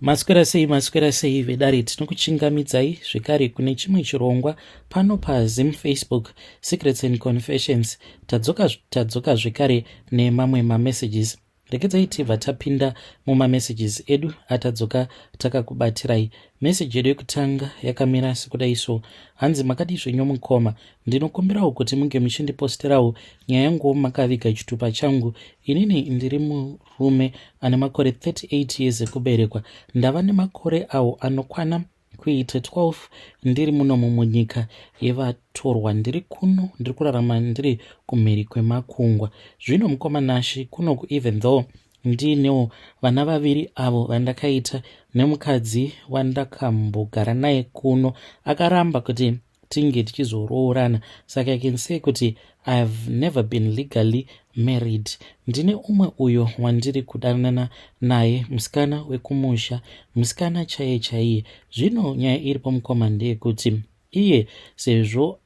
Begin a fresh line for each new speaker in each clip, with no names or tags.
Maswera sei, maswera sei vedare? Tinokuchingamidzai zvekare kune chimwe chirongwa pano paZim Facebook Secrets and Confessions. Tadzoka, tadzoka zvekare nemamwe mamessages. Regedzai tibva tapinda mumamessages edu atadzoka takakubatirai. Meseji yedu yekutanga yakamira sekudai so. Hanzi, "Makadii zvenyu mukoma? Ndinokumbirawo kuti munge muchindiposterawo nyaya yanguwo makaviga chitupa changu. Inini ndiri murume ane makore 38 years ekuberekwa. Ndava nemakore awo anokwana kuita 12 ndiri munomu munyika yevatorwa. Ndiri kuno, ndiri kurarama ndiri kumhiri kwemakungwa. Zvino mukoma Nashi, kunoku, even though ndiinewo vana vaviri avo vandakaita nemukadzi wandakambogara naye kuno, akaramba kuti tinge tichizoroorana. Saka I can say kuti I have never been legally married. Ndine umwe uyo wandiri kudanana naye, musikana wekumusha, musikana chaiye chaiye. Zvino nyaya iripo mukoma ndeyekuti iye sezvo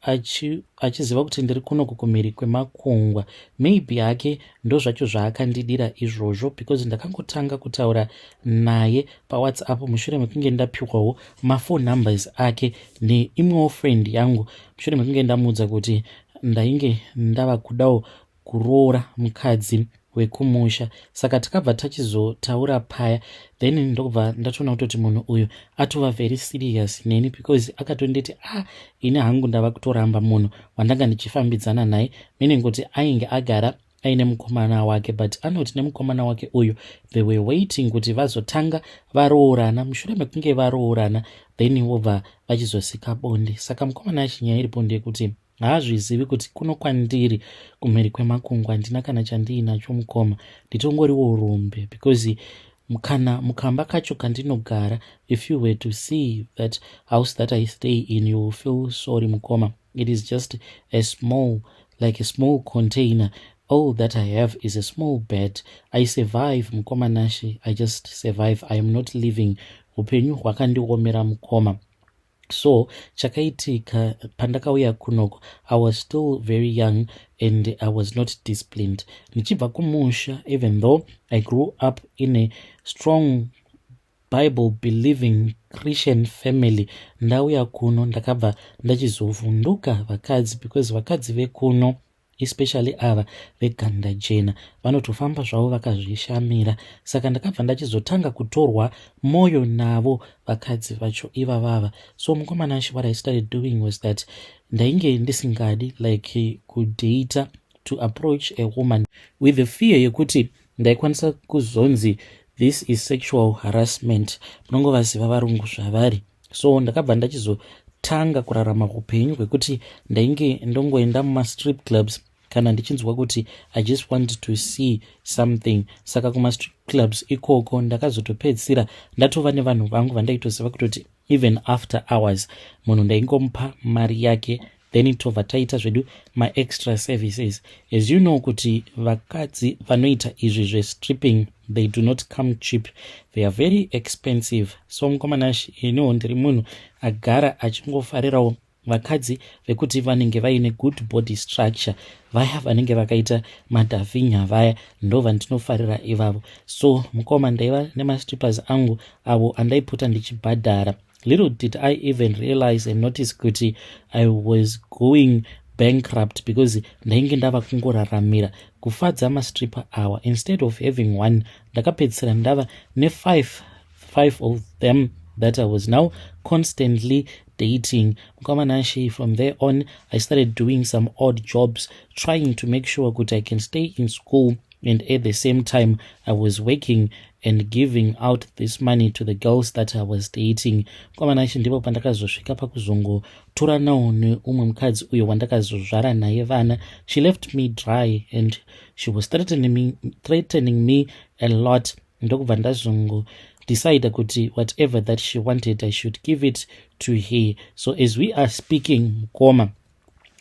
achiziva kuti ndiri kunoku kumhiri kwemakungwa, maybe hake ndo zvacho zvaakandidira izvozvo, because ndakangotanga kutaura naye paWhatsApp mushure mekunge ndapiwawo maphone numbers ake neimwewo friend yangu, mushure mekunge ndamuudza kuti ndainge ndava kudawo kuroora mukadzi wekumusha. Saka takabva tachizotaura paya, then ndokubva ndatoona kutoti munhu uyu atova very serious neni, because akatonditi, 'Ah, ini hangu ndava kutoramba munhu wandanga ndichifambidzana naye,' meaning kuti ainge agara aine mukomana wake, but anoti nemukomana wake uyu they were waiting kuti vazotanga varoorana. Mushure mekunge varoorana, then vobva vachizosika bonde. Saka mukomana achinyaya iripo ndeyekuti haazvizivi kuti kuno kwandiri kumhiri kwemakungwa handina kana chandiinacho mukoma. Nditongoriwo rombe, because kana mukamba kacho kandinogara, if you were to see that house that I stay in, you will feel sorry mukoma. It is just a small, like a small container. All that I have is a small bed. I survive mukoma Nashi, I just survive. I am not living. Upenyu hwakandiomera mukoma. So chakaitika pandakauya kunoko, I was still very young and I was not disciplined. Ndichibva kumusha, even though I grew up in a strong Bible believing Christian family, ndauya kuno ndakabva ndachizovhunduka vakadzi, because vakadzi vekuno, especially ava veganda jena, vanotofamba zvavo vakazvishamira. Saka ndakabva ndachizotanga kutorwa mwoyo navo vakadzi vacho ivavava. So mukoma Nashi, what I started doing was that ndainge ndisingadi like kudata, to approach a woman, with the fear yekuti ndaikwanisa kuzonzi this is sexual harassment. Munongovaziva varungu zvavari. So ndakabva ndachizotanga kurarama upenyu hwekuti ndainge ndongoenda mumastrip clubs kana ndichinzwa kuti I just want to see something. Saka kumastrip clubs ikoko ndakazotopedzisira ndatova nevanhu vangu vandaitoziva kutoti even after hours munhu ndaingomupa mari yake, then tobva taita zvedu maextra services. As you know kuti vakadzi vanoita izvi zvestripping, they do not come cheap, they are very expensive. So mukoma Nashi, iniwo ndiri munhu agara achingofarirawo vakadzi vekuti vanenge vaine good body structure, vaya vanenge vakaita madhavhinya vaya, ndo vandinofarira ivavo. So mukoma, ndaiva nemastrippers angu avo andaipota ndichibhadhara. Little did I even realize and notice kuti I was going bankrupt, because ndainge ndava kungoraramira kufadza mastripper awa. Instead of having one, ndakapedzisira ndava ne5, five of them that I was now constantly dating. Mukoma Nashi, from there on I started doing some odd jobs, trying to make sure kuti I can stay in school, and at the same time I was working and giving out this money to the girls that I was dating. Mukoma Nashi, ndipo pandakazosvika pakuzongotoranawo neumwe mukadzi uyo wandakazozvara naye vana. She left me dry and she was threatening me a lot. Ndokubva ndazongo decide kuti whatever that she wanted, I should give it to her. So as we are speaking mukoma,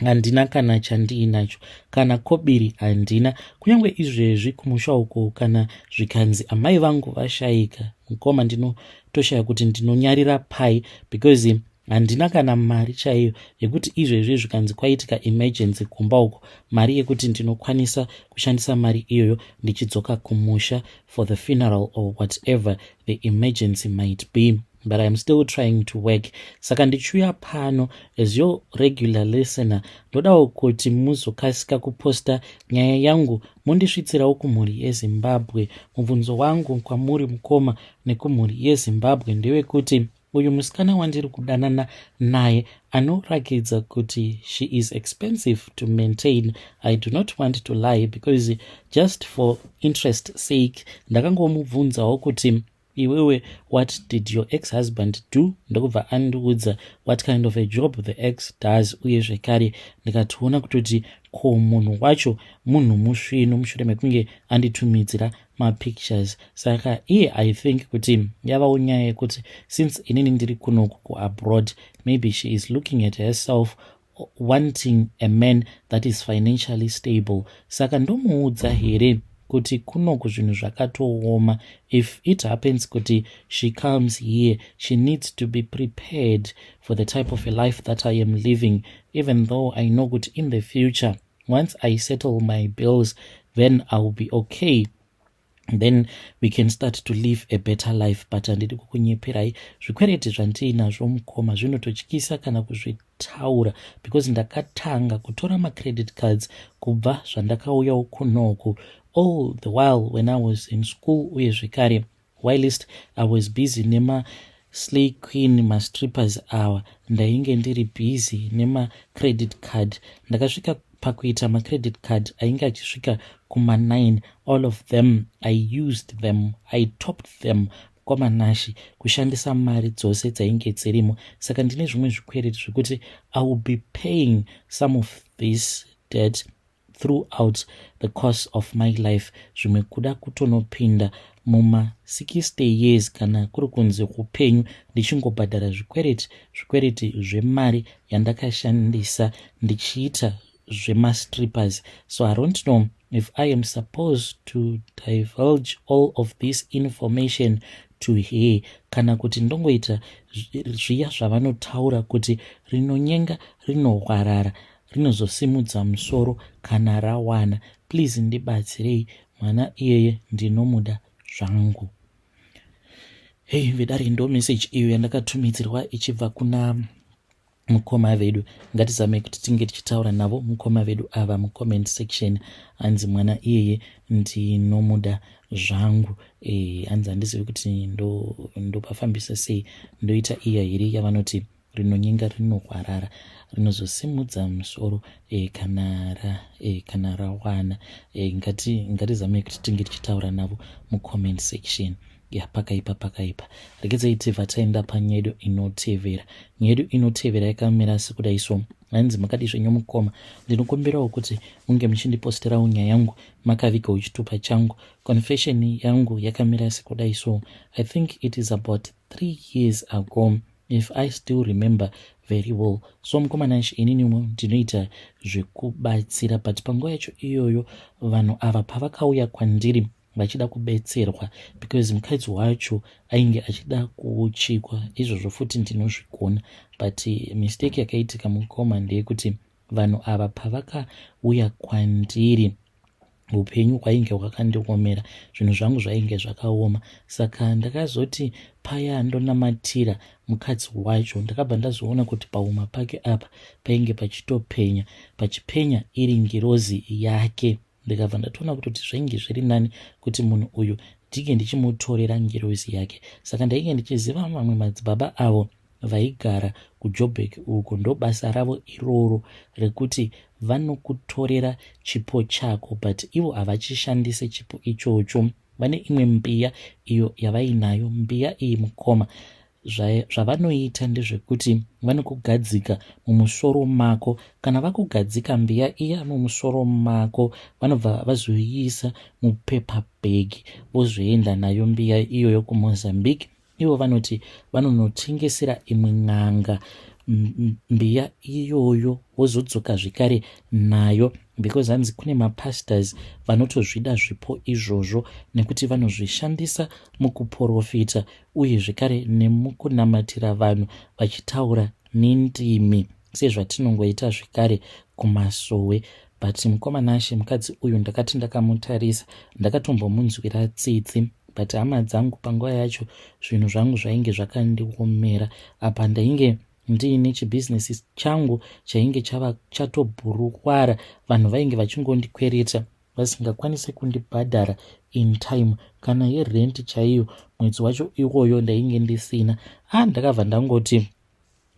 handina kana chandiinacho, kana kobiri handina. Kunyange izvezvi kumusha uko, kana zvikanzi amai vangu vashayika, mukoma, ndinotoshaya kuti ndinonyarira pai, because Handina kana mari chaiyo yekuti izvezvi zvikanzi kwaitika emergency kumba uko, mari yekuti ndinokwanisa kushandisa mari iyoyo ndichidzoka kumusha for the funeral or whatever the emergency might be, but I'm still trying to work. Saka ndichiuya pano as your regular listener, ndodawo kuti muzokasika kuposta nyaya yangu, mundisvitsirawo kumhuri yeZimbabwe. Mubvunzo wangu kwamuri mukoma nekumhuri yeZimbabwe ndewekuti uyu musikana wandiri kudanana naye anorakidza kuti she is expensive to maintain. I do not want to lie, because just for interest sake ndakangomubvunzawo kuti, "Iwewe, what did your ex husband do?" Ndokubva andiudza what kind of a job the ex does. Uye zvekare ndikatoona kutoti ko munhu wacho munhu musvino mushure mekunge anditumidzira mapictures. Saka iye, I think kuti yavawo nyaya yekuti since inini ndiri kunoku kuabroad, maybe she is looking at herself wanting a man that is financially stable. Saka ndomuudza here kuti kunoku zvinhu zvakatooma? If it happens kuti she comes here, she needs to be prepared for the type of a life that I am living, even though I know kuti in the future, once I settle my bills, then I will be okay, then we can start to live a better life. But handidi kukunyeperai, zvikwereti zvandiinazvo mukoma zvinototyisa kana kuzvitaura, because ndakatanga kutora macredit cards kubva zvandakauyawo kunoku. All the while when I was in school, uye zvekare whilst I was busy nemaslay queen, mastrippers awa, ndainge ndiri busy nemacredit card. Ndakasvika pakuita macredit card ainge achisvika kuma9. All of them I used them, I topped them kwamanashi kushandisa mari dzose dzainge dzirimo. Saka ndine zvimwe zvikwereti zvekuti I will be paying some of this debt throughout the course of my life, zvimwe kuda kutonopinda muma60 years kana kuri kunze kwupenyu, ndichingobhadhara zvikwereti, zvikwereti zvemari yandakashandisa ndichiita zvemastrippers. So I don't know if I am supposed to divulge all of this information to her, kana kuti ndongoita zviya zvavanotaura kuti rinonyenga rinohwarara, rinozosimudza musoro kana rawana. Please ndibatsirei, mwana iyeye ndinomuda zvangu. Hei vedare, ndo message iyo yandakatumidzirwa ichibva kuna mukoma vedu. Ngatizame kuti tinge tichitaura navo mukoma vedu ava mucomment section. Hanzi mwana iyeye ndinomuda zvangu. Hanzi handizivi kuti ndopafambisa sei, ndoita iya here yavanoti rinonyenga rinohwarara, rinozosimudza musoro kana rawana. Ngatizamei kuti tinge tichitaura navo mucomment section. Ya, pakaipa, pakaipa. Regedzai tibva taenda panyaya yedu inotevera. Nyaya yedu inotevera yakamira sekudai so. Hanzi, "Makadi zvenyu mukoma? Ndinokumbirawo kuti munge muchindiposterawo nyaya yangu makavigawo chitupa changu. Confession yangu yakamira sekudai so. I think it is about 3 years ago, if I still remember very well. So mukomanashi, ininimo ndinoita zvekubatsira, but panguva yacho iyoyo vanhu ava pavakauya kwandiri vachida kubetserwa, because mukadzi wacho ainge achida kuuchikwa, izvozvo futi ndinozvigona. But mistake yakaitika mukoma ndeyekuti vanhu ava pavakauya kwandiri, upenyu hwainge hwakandiomera, zvinhu zvangu zvainge zvakaoma. Saka ndakazoti paya ndonamatira mukadzi wacho, ndakabva ndazoona kuti pauma pake apa painge pachitopenya, pachipenya iri ngirozi yake. Ndikabva ndatoona kutoti zvainge zviri nani kuti munhu uyu ndinge ndichimutorera ngirozi yake. Saka ndainge ndichiziva mamwe madzibaba avo vaigara kuJobek uko, ndo basa ravo iroro rekuti vanokutorera chipo chako, but ivo havachishandise chipo ichocho. Vane imwe mbiya iyo yavainayo. Mbiya iyi mukoma, zvavanoita ndezvekuti vanokugadzika mumusoro mako. Kana vakugadzika mbiya iya mumusoro mako, vanobva vazoiisa mupaper bag, vozoenda nayo mbiya iyoyo kuMozambique. Ivo vanoti vanonotengesera imwe n'anga mbiya iyoyo, vozodzoka zvekare nayo, because hanzi kune mapastors vanotozvida zvipo izvozvo nekuti vanozvishandisa mukuprofita uye zvekare nemukunamatira vanhu vachitaura. nendimi sezvatinongoita zvekare kumasowe. But mukoma Nashe, mukadzi uyu ndakati ndakamutarisa, ndakatombomunzwira tsitsi, but hama dzangu, panguva yacho zvinhu zvangu zvainge zvakandiomera. Apa ndainge ndiine chibhizinesi changu chainge chava chatobhurukwara. Vanhu vainge vachingondikwereta, vasingakwanisi kundibhadhara in time. Kana yerent chaiyo mwedzi wacho iwoyo ndainge ndisina. A, ndakabva ndangoti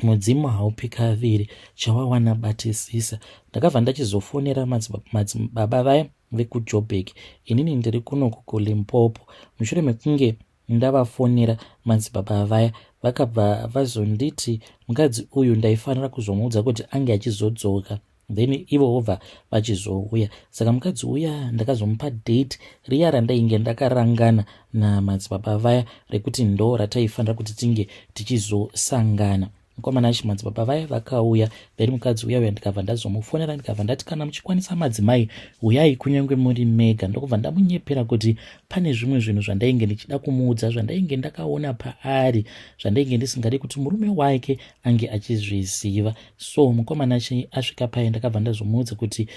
mudzimu haupi kaviri, chawawana batisisa. Ndakabva ndachizofonera madzibaba vaya vekuJoburg, inini ndiri kunoku kuLimpopo. Mushure mekunge ndavafonera madzibaba vaya, vakabva vazonditi mukadzi uyu ndaifanira kuzomuudza kuti ange achizodzoka, then ivo vobva vachizouya. Saka mukadzi uya ndakazomupa date riya randainge ndakarangana namadzibaba vaya rekuti ndo rataifanira kuti tinge tichizosangana. Mukomana achi, madzibaba vaya vakauya, then mukadzi uya uya ndikabva ndazomufonera, ndikabva ndati, "Kana muchikwanisa, madzimai, uyai kunyange muri mega." Ndokubva ndamunyepera kuti pane zvimwe zvinhu zvandainge ndichida kumuudza, zvandainge ndakaona paari, zvandainge ndisingadi kuti murume wake ange achizviziva. So mukomana achi asvika paye, ndakabva ndazomuudza kuti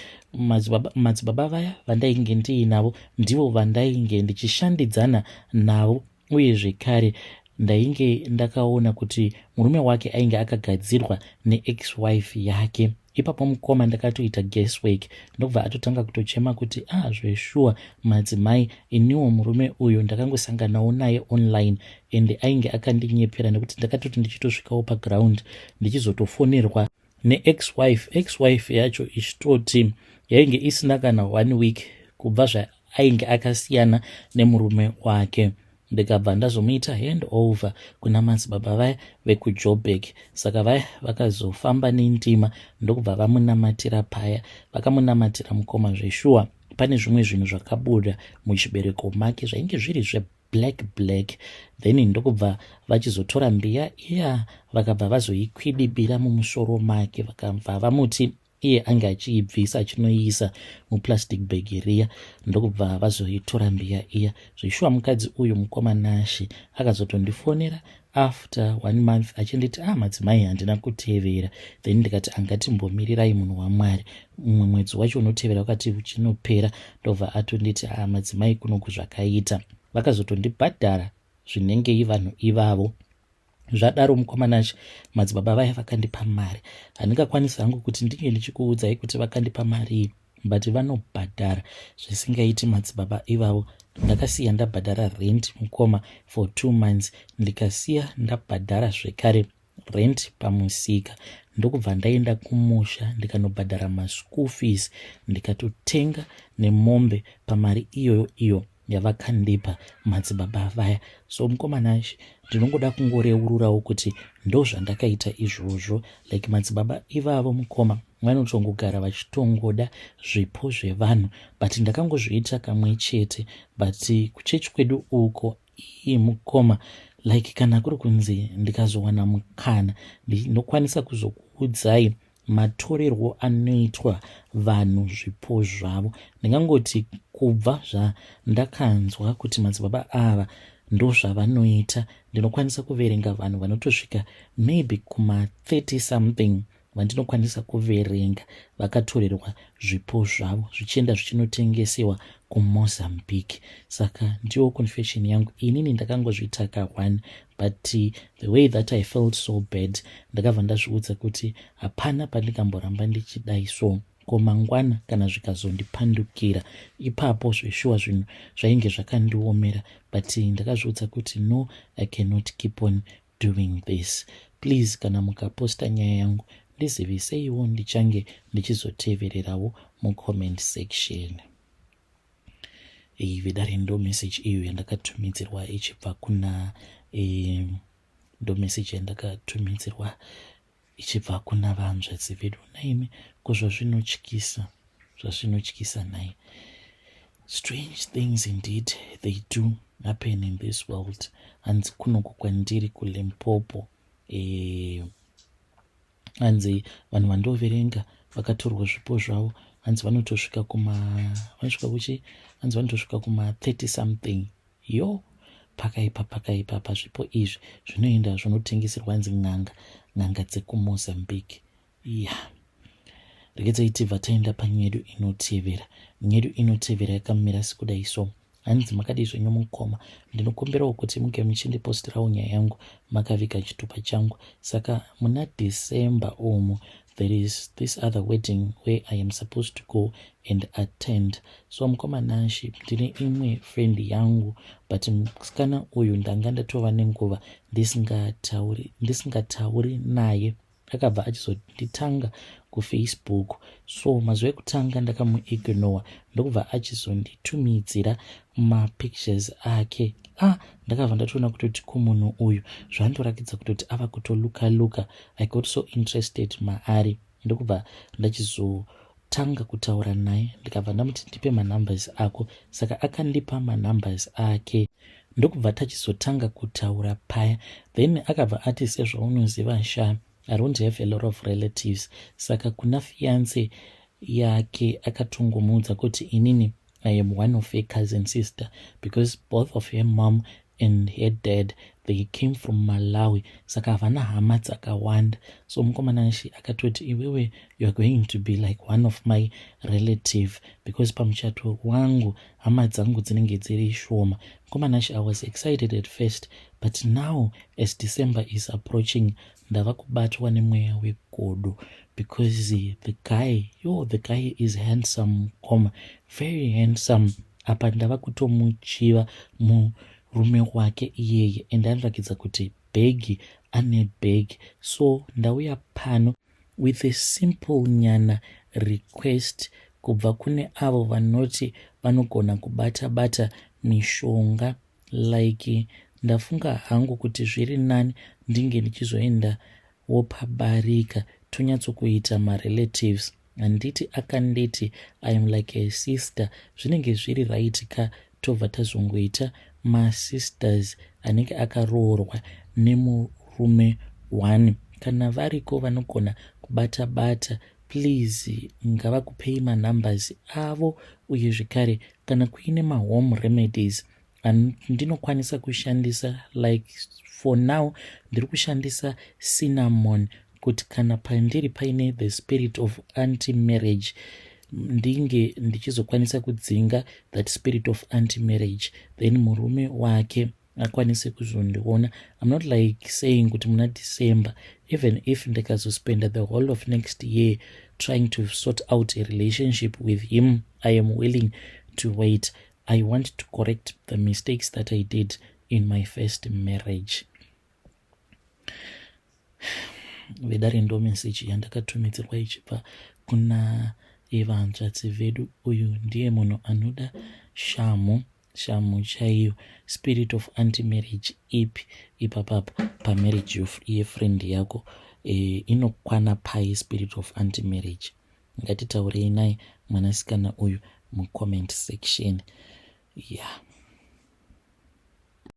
madzibaba vaya vandainge ndiinavo ndivo vandainge ndichishandidzana navo, uye zvekare ndainge ndakaona kuti murume wake ainge akagadzirwa neex wife yake. Ipapo mukoma ndakatoita guesswork, ndobva atotanga kutochema kuti, "Ah, zveshuwa madzimai, iniwo murume uyu ndakangosanganawo naye online and ainge akandinyepera, nekuti ndakatoti ndichitosvikawo paground ndichizotofonerwa neex wife, ex wife yacho ichitoti yainge isina kana one week kubva zvaainge akasiyana nemurume wake." Ndikabva ndazomuita hand over kuna madzibaba vaya vekuJoburg. Saka vaya vakazofamba nendima, ndokubva vamunamatira paya. Vakamunamatira mukoma, zveshuwa pane zvimwe zvinhu zvakabuda muchibereko make zvainge zviri zveblack black. Then ndokubva vachizotora mbiya iya, vakabva vazoikwidibira mumusoro make, vakabva vamuti iye ange achiibvisa achinoiisa muplastic bag riya. Ndokubva vazoitora mbiya iya. Zvishuwa mukadzi uyu, mukoma Nashi, akazotondifonera after one month achinditi, "Ah, madzimai, handina kutevera." Then ndikati, "Angatimbomirirai, munhu waMwari, mumwe mwedzi wacho unotevera wakati uchinopera." Ndobva atonditi, "Ah, madzimai, kunoku zvakaita." Vakazotondibhadhara zvinengei vanhu ivavo. Zvadaro mukoma Nashi, madzibaba vaya vakandipa mari. Handingakwanisi hangu kuti ndinge ndichikuudzai kuti vakandipa mari, but vanobhadhara zvisingaiti madzibaba ivavo. Ndakasiya ndabhadhara rent, mukoma, for 2 months. Ndikasiya ndabhadhara zvekare rent pamusika, ndokubva ndaenda kumusha, ndikanobhadhara maschool fees, ndikatotenga nemombe pamari iyoyo iyo yavakandipa madzibaba vaya. So mukoma Nashi, ndinongoda kungoreururawo kuti ndo zvandakaita izvozvo. Like madzibaba ivavo, mukoma, vanotongogara vachitongoda zvipo zvevanhu, but ndakangozviita kamwe chete. But kuchechi kwedu uko ii, mukoma, like kana kuri kunzi ndikazowana mukana, ndinokwanisa kuzokuudzai matorerwo anoitwa vanhu zvipo zvavo. Ndingangoti kubva zvandakanzwa kuti madzibaba ava ndo zvavanoita, ndinokwanisa kuverenga vanhu vanotosvika maybe kuma30 something vandinokwanisa kuverenga vakatorerwa zvipo zvavo zvichienda zvichinotengesewa kuMozambique. Saka ndiwo confession yangu. Inini ndakangozviita ka1, but the way that I felt so bad, ndakabva ndazviudza kuti hapana pandingamboramba ndichidai. So ko mangwana kana zvikazondipandukira ipapo? Zveshuwa zvinhu zvainge zvakandiomera, but ndakazviudza kuti no, I cannot keep on doing this. Please, kana mukaposta nyaya yangu, ndiziviseiwo, ndichange ndichizotevererawo mucomment section. Vedare, ndo message iyo yandakatumidzirwa ichibva kuna ndo message yandakatumidzirwa ichibva kuna vanzvadzi vedu. Naimi, ko zvazvinotyisa, zvazvinotyisa nai. Strange things indeed, they do happen in this world. Hanzi kunoku kwandiri kuLimpopo, hanzi vanhu vandoverenga vakatorwa zvipo zvavo, hanzi vanotosvika kuma, vanosvika kuchi, hanzi vanotosvika kuma 30 something. Yo, Pakaipa pakaipa pazvipo izvi zvinoenda zvonotengeserwa nzi n'anga n'anga dzekuMozambique. Ya regedzai tibva taenda panyedu inotevera. Nyedu inotevera yakamira sekudai so. Hanzi makadii zvenyu mukoma, ndinokumbirawo kuti muge muchindipostirawo nyaya yangu makaviga chitupa changu. Saka muna December umu there is this other wedding where I am supposed to go and attend. So mukoma Nashy, ndine imwe friend yangu but musikana uyu ndanga ndatova nenguva ndisingatauri ndisingatauri naye. Akabva achizonditanga kuFacebook, so mazuva ekutanga ndakamuignore, ndokubva achizonditumidzira mapictures ake. Ah, ndakabva ndatoona kutoti kumunhu uyu zvandorakidza kutoti ava kutoluka luka. I got so interested maari, ndokubva ndachizotanga kutaura naye, ndikabva ndamuti ndipe manumbers ako. Saka akandipa manumbers ake, ndokubva tachizotanga kutaura paya. Then akabva ati, sezvaunoziva sha, I don't have a lot of relatives. Saka kuna fiance yake akatongomuudza kuti inini I am one of her cousin sister, because both of her mom and her dad, they came from Malawi, saka havana hama dzakawanda. So mukoma Nashy, akatoti iwewe you are going to be like one of my relative, because pamuchato wangu hama dzangu dzinenge dziri shoma. Mukoma Nashy, I was excited at first, but now as December is approaching, ndava kubatwa nemweya wegodo, because the guy, yo, the guy is handsome, mukoma, very handsome. Apa ndava kutomuchiva murume wake iyeye, and anorakidza kuti bhegi ane bhegi. So ndauya pano with a simple nyana request kubva kune avo vanoti vanogona kubata bata mishonga. Like, ndafunga hangu kuti zviri nani ndinge ndichizoendawo pabarika, tonyatsokuita marelatives. Handiti akanditi I am like a sister? Zvinenge zviri right ka, tobva tazongoita masisters anenge akaroorwa nemurume one. Kana variko vanogona kubata bata, please ngavakupei manumbers avo. Uye zvekare kana kuine mahome remedies andinokwanisa kushandisa, like for now ndiri kushandisa cinnamon, kuti kana pandiri paine the spirit of anti marriage, ndinge ndichizokwanisa kudzinga that spirit of anti marriage, then murume wake akwanise kuzondiona. I'm not like saying kuti muna December, even if ndikazospenda the whole of next year trying to sort out a relationship with him, I am willing to wait. I want to correct the mistakes that I did in my first marriage. Vedare, ndo meseji yandakatumidzirwa ichibva kuna ivanzvadzi vedu. Uyu ndiye munhu anoda shamhu, shamhu chaiyo. Spirit of anti-marriage ipi ipapapa pamarriage yefriend yako? Inokwana pai spirit of anti-marriage? Ngatitaurei naye mwanasikana uyu mucomment section. Yeah.